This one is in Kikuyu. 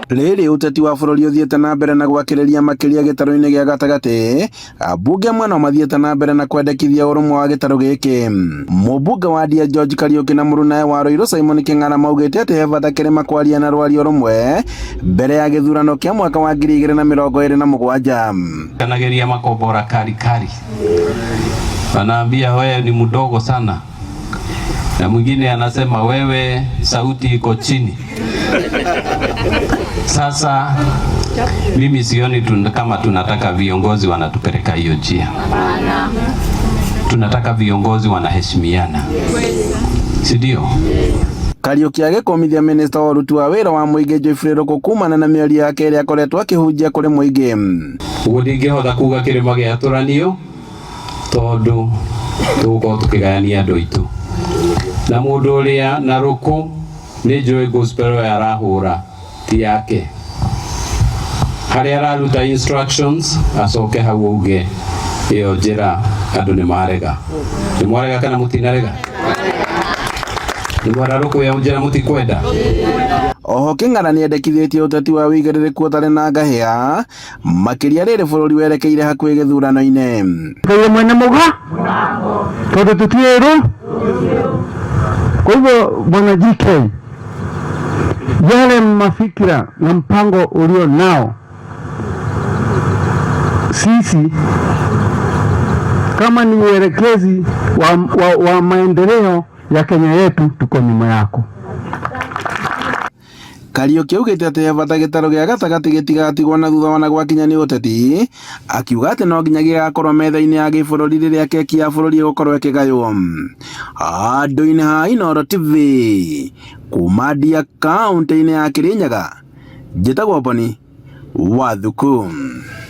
Rĩrĩ ũteti wa bũrũri ũthiĩte na mbere na gwakĩrĩria makĩria gĩtarũ-inĩ gĩa gatagatĩ, ambunge amwe no mathiĩte na mbere na kwendekithia ũrũmwe wa gĩtarũ gĩkĩ. Mũmbunge wa Ndia George Kariũki na mũrunae wa Ruiru Simon Kĩng'ara maugĩte atĩ he bata kĩrĩma kwaria na rwario rũmwe mbere ya gĩthurano kĩa mwaka wa 2027. Kanageria makombora kali kali, wanaambia wewe ni mdogo sana, na mwingine anasema wewe sauti iko chini. Sasa mimi sioni kama tunataka viongozi wanatupeleka hiyo njia. Tunataka viongozi wanaheshimiana, si ndio? Kariuki agĩkũmithia minista wa ũruti wa wĩra wa mũingĩ Geoffrey Ruku kumana na mĩario yake ĩrĩa akoretwo akĩhunjia kũrĩ mũingĩ. Ũguo ndingĩhota kuga kĩrĩma gĩatũranio tondũ tũgũkorwo tũkĩgayania andũ aitũ na mũndũ ũrĩa na Ruku nĩ njũĩ gospel ĩyo arahũra ti yake harĩa araruta instructions acoke hau auge ĩyo njĩra andũ nĩ marega. Nĩ mwarega kana mũtinarega? Nĩ mwara Ruku ĩyo njĩra mũtikwenda? Oho Kĩng'ara nĩendekithĩtie ũteti wa wĩigĩrĩrĩku ũtarĩ na ngahĩa makĩria rĩrĩ bũrũri werekeire hakuhĩ gĩthurano-inĩ. Ngai mwene muga tondu tutiĩrwo. Kwa hivyo, Bwana GK, yale mafikira na mpango ulio nao, sisi kama ni uelekezi wa maendeleo ya Kenya yetu, tuko nyuma yako. Kariuki augĩte atĩ he bata gĩtarũ gĩa gatagatĩ gĩtigatigwo na thutha ona gwakinya nĩ ũteti, akiuga atĩ no nginya gĩgakorwo metha-inĩ ya gĩbũrũri rĩrĩa keki ya bũrũri ĩgũkorwo ĩkĩgaywo. Handũ-inĩ ha Inooro TV kuma Ndia kaũntĩ-inĩ ya Kirinyaga, njĩtagwo Boni Wathuku.